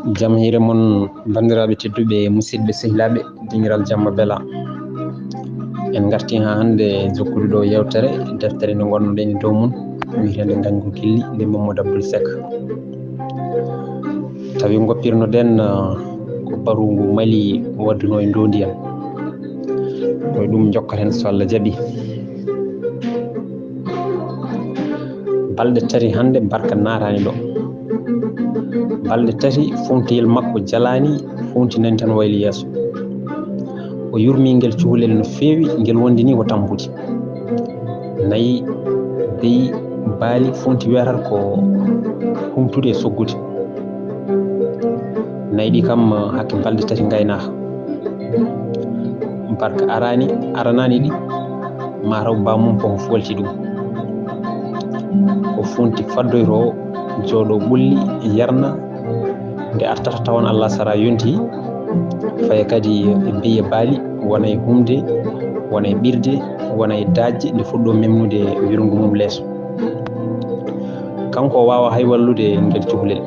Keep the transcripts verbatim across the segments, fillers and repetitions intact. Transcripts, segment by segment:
Jam hiire mon, banndiraaɓe tedduɓe, musidɓe sehilaaɓe, dingiral jamma bela. En ngarti haa hannde jokkude ɗo yewtere, deftere nde ngonnoɗen e dow mum, wiyeteende Ngañgu Gilli, nde Mamadou Abdoul Seck. Tawi ngoppirnoɗen, ah, ko baru ngu Mali waddunoo e ndoondi en. Ko e ɗum njokkaten so Allah jaɓi. Balɗe tati hannde Barka naataani ɗo. Balɗe tati fuuntiyel makko jalaani, fuunti nani tan wayli yeeso. O yurmi ngel cukalel no feewi, ngel wondi ni ko tampude. Nayi, beyi, baali, fuunti wiyata ko humtude e soggude. Nayi ɗi kam, hakke balɗe tati ngaynaaka. Barka araani, aranaani ɗi, mataw bammum koko foolti ɗum. Ko fuunti faddoyto, jooɗo ɓulli, yarna, nde artata tawon Allah sara yonti, faye kadi e beyi e baali, wona e humde, wona e ɓirde, wona e daajde, nde fuɗɗo memnude wirngu mum leeso. Kanko o waawa hay wallude ngel cukalel.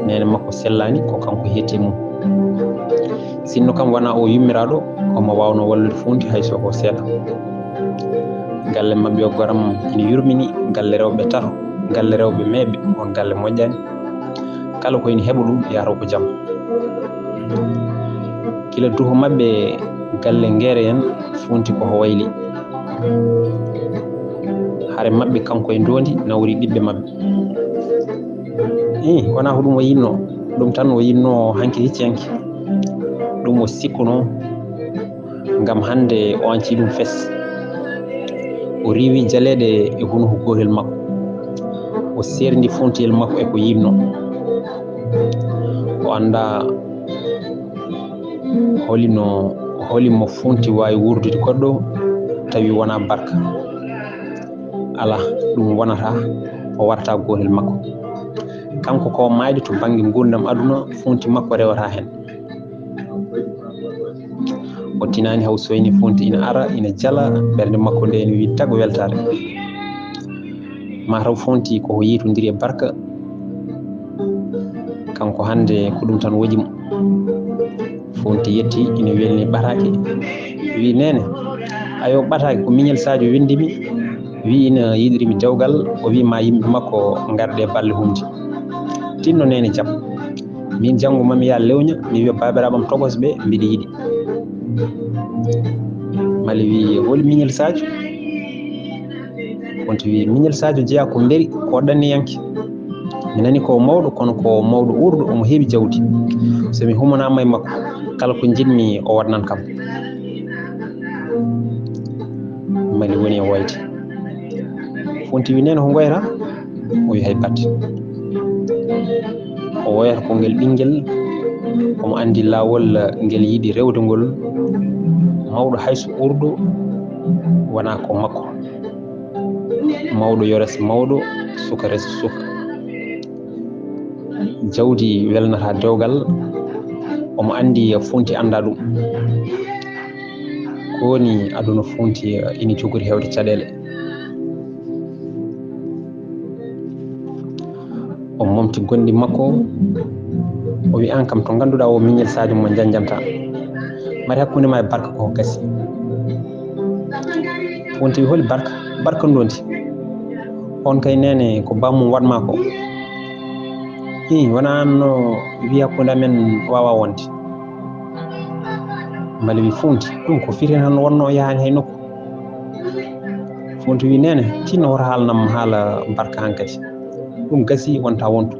Neene makko sellaani, ko kanko hetti mum. Sinno kam wona o yummiraaɗo, omo waawno wallude fuunti hay so ko seeɗa. Galle maɓɓe o goram ina yurmini, galle rewɓe tato, galle rewɓe meeɓe, on galle moƴƴaani. Kala ko ina heɓa ɗum, yahata ko jam. Gila duho maɓɓe galle Ngeere en, fuunti ko ko wayli. Hare maɓɓe kanko e ndoondi nawori ɓiɓɓe maɓɓe. Ih, wonaa ko ɗum o yinnoo. Ɗum tan o yinnoo hanki hecci hanki. Ɗum o sikkunoo ngam hannde o anci ɗum fes. O riiwi jaleeɗe e hunuko gootel makko. O seerndi fuuntiyel makko e ko yinnoo. O anndaa holi no, holi mo fuunti waawi wuurdude goɗɗo tawi wonaa Barka. Alaa, ɗum wonataa, o warata gootel makko. Kanko ko maayde to bannge nguurndam aduna, fuunti makko rewata heen. O tinaani haw soyni fuunti ina ara, ina jala, ɓernde makko nde ina wiyi tag weltaare. Mataw fuunti ko o yiitondiri e Barka, kanko hannde ko ɗum tan woji mo. Fuunti yetti, ina welni ɓataake. Wi, "Neene, ayo ɓataake, ko miñel Sadio winndi mi, wi ina yiɗiri mi dewgal, o wi ma yimɓe makko ngarde balle humde. Tinno neene jam. Min janngo mami yaa lewña, mi wiya baabiraaɓe am tokos ɓe, mbiɗa yiɗi." Mali wi, "Holi miñel Sadio?" Fuunti wi, "Miñel Sadio jeyaa ko mberi, ko ɗanniyanke. Mi nani ko mawɗo, kono ko mawɗo uurɗo, omo heewi jawdi. So mi humanaama e makko, kala ko njiɗmi o waɗnan kam." Mali woni e woyde. Fuunti wi, "Neene, ko ngoyata?" O wi, "Hay batte." O woyata ko ngel ɓinngel, omo anndi laawol ngel yiɗi rewde ngol. Mawɗo hay so uurɗo, wonaa ko makko. Mawɗo yo res mawɗo, suka res suka. Jawdi welnata dewgal, omo anndi fuunti annda ɗum. Ko woni aduna fuunti ina jogori heewde caɗeele. O momti gonɗi makko, o wi, "Aan kam to ngannduɗaa o miñel Sadio mo njanjanta. Mari hakkunde ma e Barka ko gasi." Fuunti wi, "Holi Barka? Barka ndondi. On kay neene ko bammum waɗ ma ko. Ih, wona aan no wi hakkunde amen waawa wonde." Mali wi, "Fuunti, ɗum ko firin tan wonno o yahaani hay nokku." Fuunti wi, "Neene, tinno woto haalnam haala Barka hankadi. Ɗum gasi wonta wontu."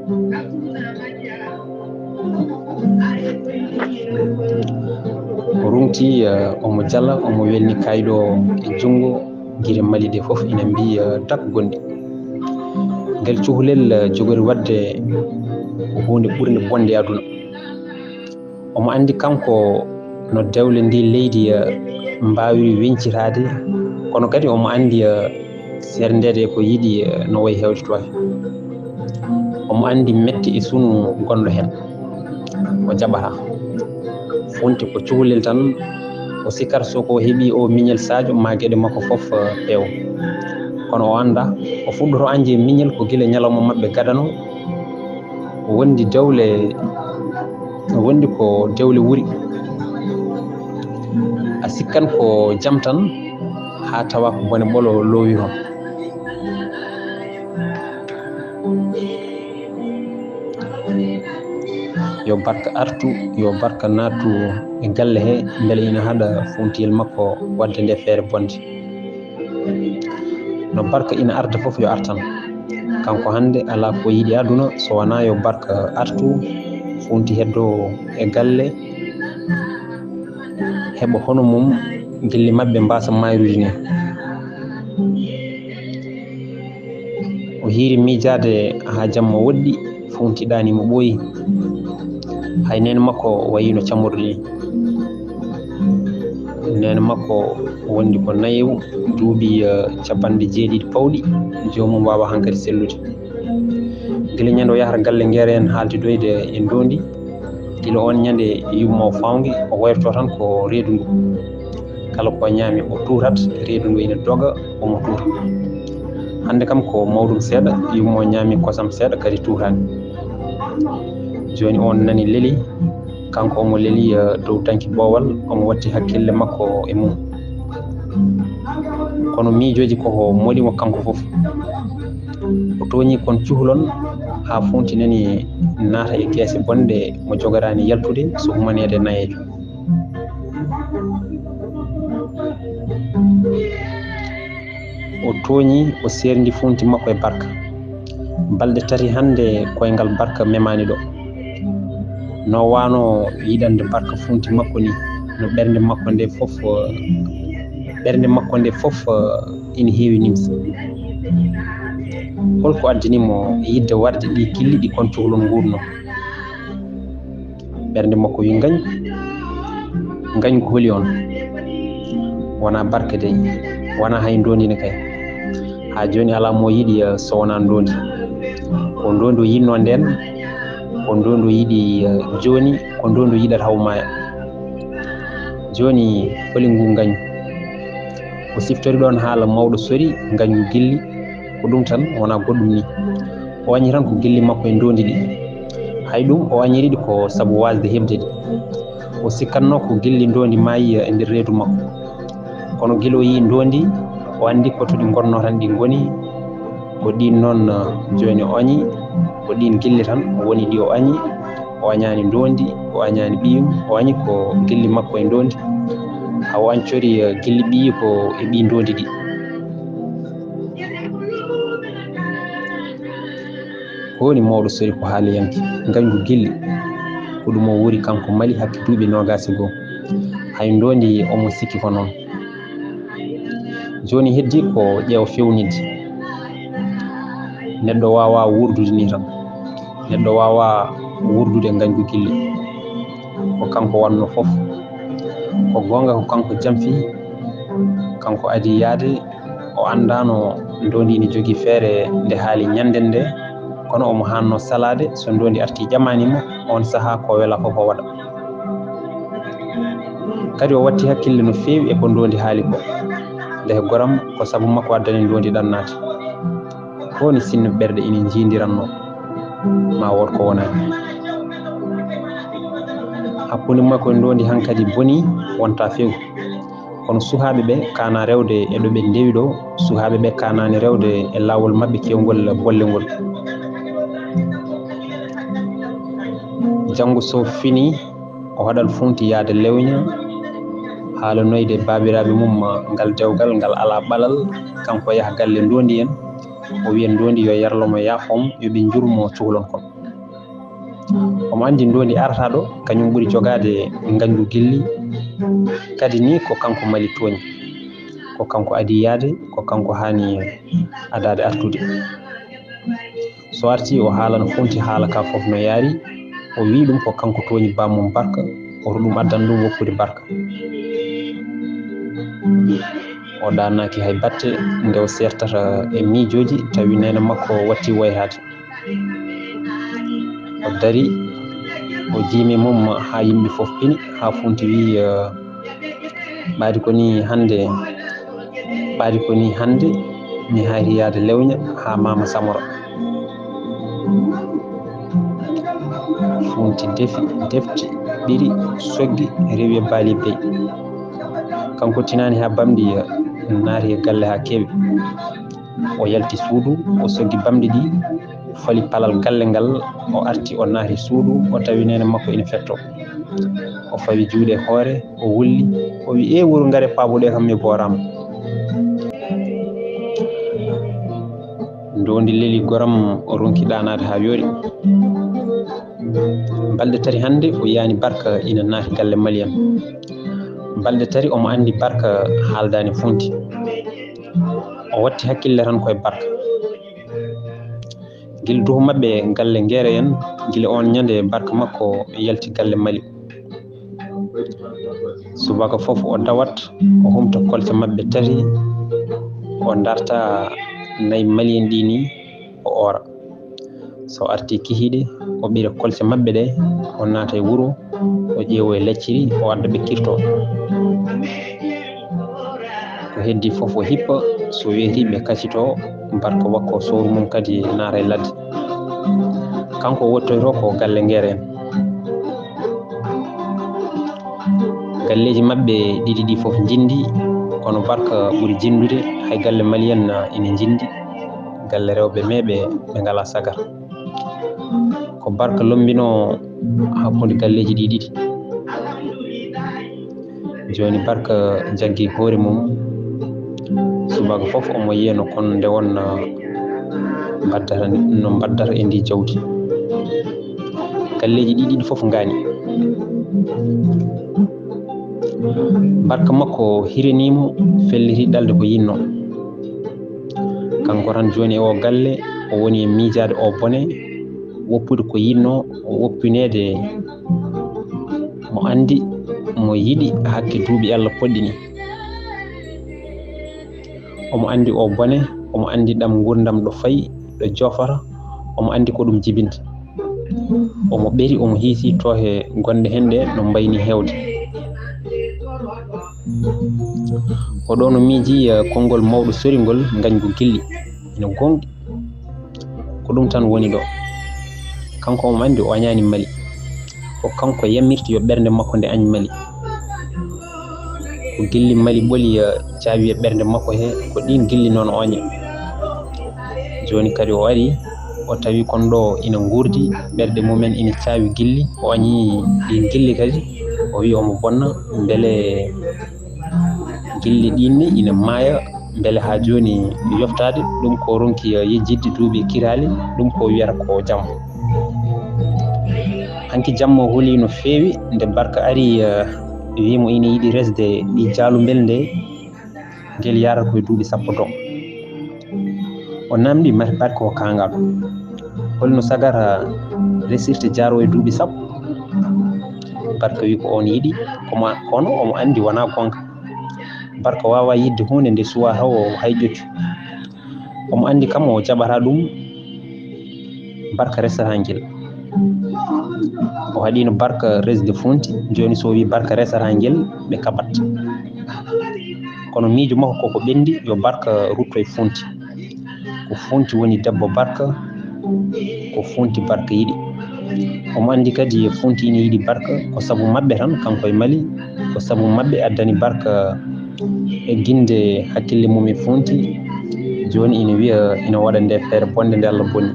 O rungti, eh, omo jala, omo welni kayɗo e junngo, gite Mali ɗe fof ina mbiyi, eh, dak gonɗi. Ngel cukalel, eh, jogori waɗde ko huunde ɓurnde bonde e aduna. Omo anndi kanko no dewle ndi leydi, eh, mbaawiri weñcitaade, kono kadi omo anndi, eh, seerndeede ko yiɗi, eh, no wayi heewde toon. Omo anndi mette e sunu gonɗo heen. O jaɓataa. Fuunti ko cukalel tan, o sikkata so ko heɓi o miñel Sadio ma geɗe makko fof, eh, peew. Kono o anndaa, o fuɗɗoto añde miñel ko gila ñalawma maɓɓe gadano, Wondi dewle, wondi ko dewle wuri. A sikkan ko jam tan, haa tawa ko bone ɓolo loowi toon. Yo barka artu, yo barka naatu e galle he, mbele ina haɗa fuuntiyel makko waɗde nde feere bonde. No barka ina arda fof, yo artan. Kanko hannde alaa ko yiɗi aduna so wonaa yo barka artu, fuunti heddo e galle, heɓa hono mum, gilli maɓɓe mbaasa mayrude ni. O hiiri miijaade haa jamma woɗɗi, fuunti ɗaani mo ɓooyi. Hay neene makko wayino cammorɗi ni. Neene makko wondi ko nayewu, duuɓi, eh, capanɗe jeeɗiɗi pawɗi, joomum waawa hankadi sellude. Gila ñande o yahata galle ngeere en haaltidoyde e ndoondi, gila oon ñande yumma o fawngi, o wayrto tan ko reedu ndu. Kala ko ñaami o tuurat, reedu ndu ina doga, omo tuuta. Hannde kam ko mawɗum seeɗa, yumma o ñaami kosam seeɗa, kadi tuutaani. Jooni oon nani leli, kanko omo leli, eh, dow danki boowal, omo watti hakkille makko e mum. Kono miijooji ko o moɗi mo kanko fof. O tooñi kon cuhlon haa fuunti nani naata e keese bonɗe mo jogoraani yaltude so humaneede nayeejo. O tooñi, o seerndi fuunti makko e barka. Balɗe tati hannde koyngal barka memaani ɗo. No waano yiɗande barka fuunti makko ni, no ɓernde makko nde fof, ɓernde makko nde fof ina heewi nimsa. Holko addani mo yiɗde waɗde ɗi gilli ɗi kon cuhlon nguurno? Ɓernde makko wi, ngañ, ngañ ko holi on? Wona barke dey, wona hay ndoondi ne kay. Haa jooni alaa mo yiɗi, eh, so wona ndoondi. Ko ndoondi o yiɗno ndeen, ko ndoondi o yiɗi, eh, jooni, ko ndoondi o yiɗata o maaya. Jooni holi ngu ngañ? O siftori ɗoon haala mawɗo sori ngañgu gilli, ko ɗum tan, wona goɗɗum ni. O añi tan ko gilli makko e ndoondi ɗi. Hay ɗum o añiri ɗi ko sabu waasde heɓde ɗi. O sikkatno ko gilli ndoondi maayi e nder reedu makko. Kono gila o yii ndoondi, o anndi ko to ɗi ngonno tan ɗi ngoni. Ko ɗiin noon, eh, jooni o añi, ko ɗiin gilli tan woni ɗi o añi. O añaani ndoondi, o añaani ɓiyum, o añi ko gilli makko e ndoondi. Haa o añcori, eh, gilli ɓiyi ko e ɓii ndoondi ɗi. Ko woni mawɗo sori ko haaliyanke, ngañgu gilli, ko ɗum o wuuri kanko Mali hakke duuɓi noogaas e goo. Hay ndoondi omo sikki ko noon. Jooni heddi ko ƴeewa feewnitde. Neɗɗo waawaa wuurdude nii tan. Neɗɗo waawaa wuurdude ngañgu gilli. Ko kanko waɗno fof. Ko goonga ko kanko jamfii, kanko adii yahde, o anndaano ndoondi ina jogii feere nde haali ñannden nde, kono omo haanno salaade so ndoondi artii ƴamaani mo, oon sahaa ko welaa fof o waɗa. Kadi o watti hakkille no feewi e ko ndoondi haali ko. Ndeke goram ko sabu makko addani ndoondi ɗannaade. Ko woni sinno ɓerɗe ina njiidiranno, ma wood ko wonaani. Hakkunde makko e ndoondi hankadi bonii, wonta few. Kono suhaaɓe ɓe kaana rewde e ɗo ɓe ndewi ɗo, suhaaɓe ɓe kaanaani rewde e laawol maɓɓe keewngol bolle ngol. Janngo so fini, o haɗan funti yahde lewña, haalanoyde baabiraaɓe mum ngal dewgal ngal alaa ɓalal, kanko yaha galle ndoondi en, o wiya ndoondi yo yarlo mo yaafo mo, yo ɓe njurmo cuhlon kon. Omo anndi ndoondi arata ɗo, kañum ɓuri jogaade ngañgu gilli, kadi ni ko kanko Mali tooñi, ko kanko adii yahde, ko kanko haani adaade artude. So artii, o haalana funti haala ka fof no yaari, o wii ɗum ko kanko tooñi bammum Barka, woto ɗum addan ɗum woppude Barka. O ɗaanaaki hay batte nde o seertata e miijooji, tawi neene makko watti wayhaade. O dari, o jiimi mum haa yimɓe fof pini, haa funti wii, eh, ɓaadi ko ni hannde, ɓaadi ko ni hannde, mi hayri yahde lewña haa Maama Samora. Funti defi, defti, ɓiri, soggi, rewi e baali bey. Kanko tinaani haa bamɗi, naati e galle haa keewi. O yalti suudu, o soggi bamɗi ɗi, fali palal galle ngal, o arti, o naati suudu, o tawi neene makko ina fetto. O fawi juuɗe hoore, o wulli, o wi: "Ee wuro, ngare paaboɗe kam, mi booraama." Ndoondi leli goram, o ronki ɗaanaade haa yooɗi. Balɗe tati hannde, o yiyaani Barka ina naati galle Mali en. Balɗe tati, omo anndi Barka haaldaani Funti. O watti hakkille tan koye Barka. Gila duho maɓɓe galle Ngeere en, gila oon ñande Barka makko yalti galle Mali. Subaka fof o dawat, o humta kolce maɓɓe tati, o darta nayi Mali en ɗi ni, o oora. So arti kihiiɗe, o ɓira kolce maɓɓe ɗe, o naata e wuro, o ƴeewo e lacciri, o adda ɓe kirto. Ko heddi fof o hippa, so weeti ɓe kacito, Barka wakko sowru mum kadi naata e ladde. Kanko o wottoyto ko galle Ngeere en. Galleeji maɓɓe ɗiɗi ɗi fof njinndi, kono Barka ɓuri jinndude, hay galle Mali en ina njinndi, galle rewɓe meeɓe ɓe ngalaa sagar. Ko Barka lombinoo hakkunde galleeji ɗi ɗiɗi. Jooni Barka jaggi hoore mum. Subaka fof omo yiya no kon nde wonna mbaddata, no mbaddata e ndi jawdi. Galleeji ɗi ɗiɗi fof ngaani. Barka makko hiraniimo, felliti ɗalde ko yinnoo. Kanko tan jooni e o galle, o woni e miijaade o bone, woppude ko yinnoo, o woppineede mo anndi, mo yiɗi hakke duuɓi Allah poɗɗi ni. Omo anndi o bone, omo anndi ɗam nguurndam ɗo fayi, ɗo joofata, omo anndi ko ɗum jibinta. Omo ɓeri, omo hiisi tooke gonɗe heen ɗe no mbayni heewde. O ɗo no miiji, eh, konngol mawɗo sori ngol, ngañgu gilli ina goongɗi. Ko ɗum tan woni ɗo. Kanko omo anndi o añaani Mali. Ko kanko yamirta yo ɓernde makko nde añ Mali. Ko gilli Mali ɓoli, eh, caawi e ɓernde makko he, ko ɗiin gilli noon o añi. Jooni kadi o ari, o tawi kon ɗo ina nguurdi, ɓerɗe mumen ina caawi gilli, o añi ɗiin gilli kadi, o wi omo bonna, mbele gilli ɗiin ne ina maaya, mbele haa jooni yoftaade, ɗum ko ronki yejjitde duuɓi kiraali, ɗum ko wiyata ko jam. Hanki jamma o holi no feewi, nde Barka ari, eh, wi mo ina yiɗi resde ɓii jaalumbel nde, ngel yaarata ko e duuɓi sappo do. O namdi mati Barka ko kangal. Holno sagata resirta jaaro e duuɓi sappo? Barka wi ko on yiɗi, koma-, kono omo anndi wonaa goonga. Barka waawaa yiɗde huunde nde suwaa taw o hay ƴoccu. Omo anndi kam o jaɓataa ɗum, Barka resata ngel. O haɗiino Barka resde Funti, jooni so o wi Barka resata ngel, ɓe kaɓat. Kono miijo makko koko ɓenndi, yo Barka rutto e Funti. Ko Funti woni debbo Barka, ko Funti Barka yiɗi. Omo anndi kadi Funti ina yiɗi Barka, ko sabu maɓɓe tan, kanko e Mali, ko sabu maɓɓe addani Barka e ginde hakkille mum e Funti. Jooni ina wiya ina waɗa nde feere bonde nde Allah bonni.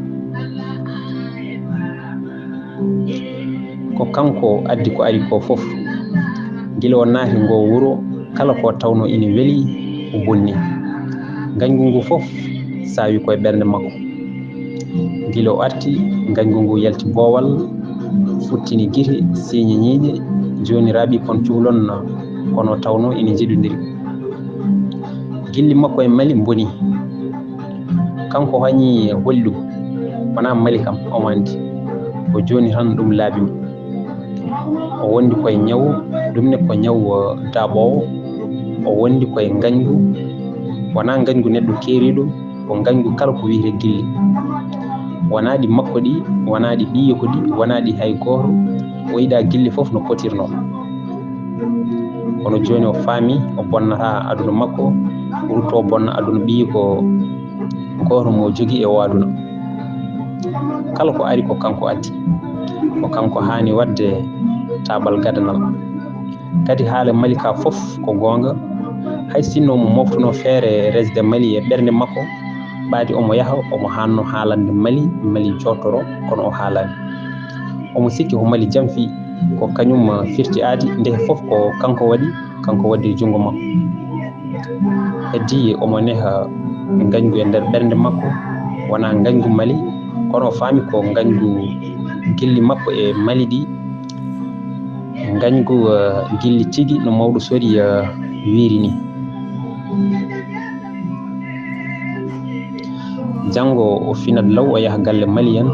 Ko kanko addi ko ari ko fof. Gila o naati ngo wuro, kala ko tawno ina weli, o bonni. Ngañgu ngu fof saawi ko e ɓernde makko. Gila o arti, ngañgu ngu yalti boowal, futtini gite, siiñi ñiiƴe, jooni raaɓi kon cuhlon kono tawno ina njiɗondiri. Gilli makko e Mali mboni. Kanko hañi holi ɗum. Wonaa Mali kam, omo anndi. Ko jooni tan ɗum laaɓi mo. O wondi koye ñaw, ɗum ne ko ñaw, eh, daaɓoowo. O wondi koye ngañgu. Wonaa ngañgu neɗɗo keeriiɗo, ko ngañgu kala ko wiyetee gilli. Wonaa ɗi makko ɗi, wonaa ɗi ɓiyiiko ɗi, wonaa ɗi hay gooto. O yiɗaa gilli fof no potirnoo. Kono jooni o faami, o bonnataa aduna makko, o rutto o bonna aduna ɓiyiiko gooto mo jogii e o aduna. Kala ko ari ko kanko addi. ko kanko haani waɗde taaɓal gadanal. Kadi haala Mali ka fof ko goonga, hay sinno omo mooftuno feere resde Mali e ɓernde makko, ɓaadi omo yaha, omo haanno haalande Mali, Mali jooɗtoro, kono o haalaani. Omo sikki ko Mali jamfi, ko kañum firti aadi, ndeke fof ko kanko waɗi, kanko waɗi junngo makko. Heddi omo neha ngañgu e nder ɓernde makko, wonaa ngañgu Mali, kono o faami ko ngañgu gilli makko e Mali ɗi, ngañgu, eh, gilli tigi no mawɗo Sori, eh, wiiri ni. Janngo o finat law, o yaha galle Mali en,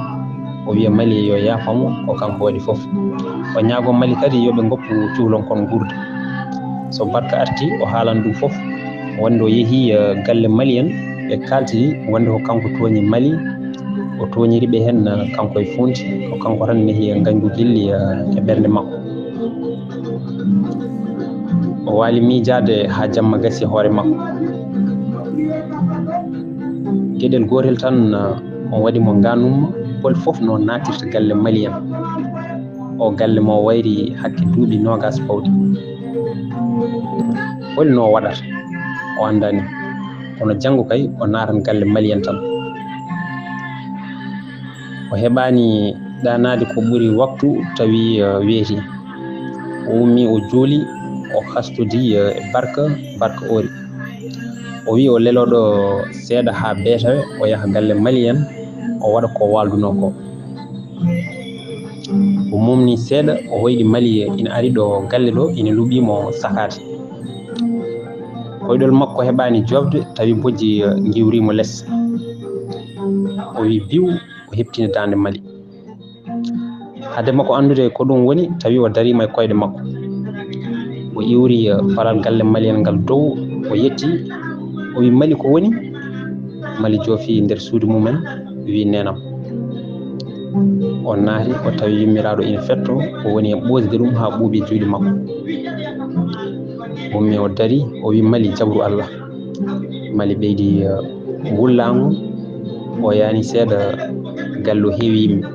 o wiya Mali yo yaafamo ko kanko waɗi fof. O ñaago Mali kadi yo ɓe ngoppu cuhlon kon guurda. So Barka arti, o haalan ɗum fof. Wonde o yehi, eh, galle Mali en, ɓe kaaltidi wonde ko kanko tooñi Mali, o tooñiri ɓe heen, eh, kanko e Fuunti, ko kanko tan nehi e ngañgu gilli, eh, e ɓernde makko. O waali miijaade haa jamma gasi e hoore makko. Geɗel gootel tan, eh, on waɗi mo ngaanumma, hol fof no naatirta galle Mali en. O galle mo wayri hakke duuɓi noogas pawɗi. Hol no o waɗata? O anndaani. Kono janngo kay, o naatan galle Mali en tan. O heɓaani ɗaanaade ko ɓuri waktu, tawi, eh, weeti. O ummi, o juuli, o hastodi, eh, e Barka, Barka oori. O wi o leloɗo seeɗa haa beetawe, o yaha galle Mali en, o waɗa ko waalduno ko. O momni seeɗa, o hoyɗi Mali ina ari ɗo galle ɗo, ina luɓi mo sakaade. Koyɗol makko heɓaani joofde, tawi bojji, eh, ngiwri mo les. O wi biw, o heɓtini daande Mali. Hade makko anndude ko ɗum woni, tawi o dariima e koyɗe makko. O iwri, eh, palal galle Mali en ngal dow, o yetti, o wi Mali ko woni? Mali joofi nder suudu mumen, wi neenam. O naati, o tawi yummiraaɗo ina fetto, o woni e ɓoosde ɗum haa ɓuuɓi juuɗe makko. O ummi, o dari, o wi Mali jabru Allah. Mali ɓeydi, eh, wullaango, o yaani seeɗa, galle o heewi yimɓe.